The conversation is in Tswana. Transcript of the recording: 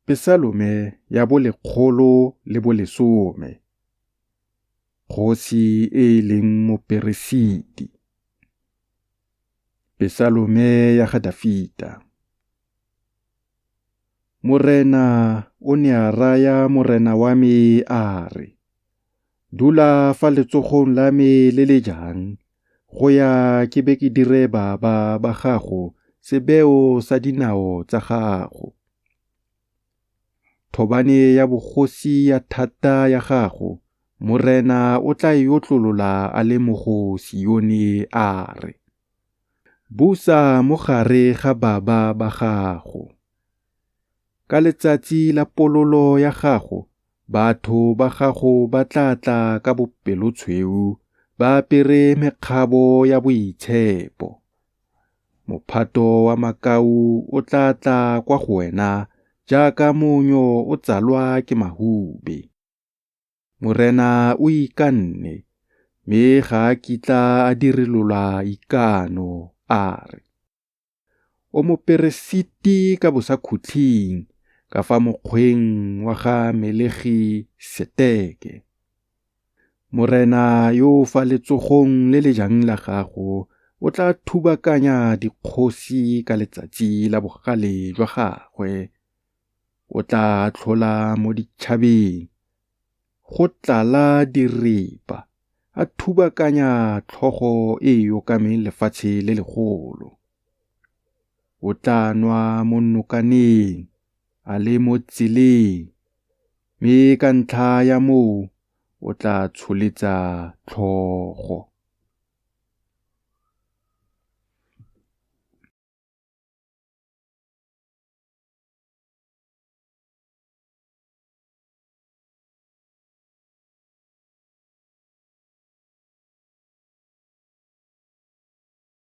Pesalome ya bo 110. Kgosi e e leng moperesiti. Pesalome ya ga Dafita. Morena o ne a raya Morena wa me a re, Dula fa letsogong la me le le jang go ya ke be ke dire baba ba gago sebeo sa dinao tsa gago. Thobane ya bogosi ya thata ya gago Morena o tla e otlolola a le mo go Sione a re, Busa mo gare ga baba ba gago. Ka letsatsi la pololo ya gago batho ba gago ba tla tla ka bopelotshweu ba apere mekgabo ya boitshepo. Mophato wa makau o tla tla kwa go wena jaaka monyo o tsalwa ke mahube. Morena o ikanne, mme ga a kitla a dirolola ikano a re, O moperesiti ka bosakhutleng ka fa mokgweng wa ga Melegiseteke. Morena yo o fa letsogong le le jang la gago o tla thubakanya dikgosi ka letsatsi la bogale jwa gagwe. O tla atlhola mo ditšhabeng go tlala direpa, a thubakanya tlhogo e e okameng lefatshe le legolo. O tla nwa mo nokaneng a le mo tseleng, mme ka ntlha ya moo o tla tsholetsa tlhogo.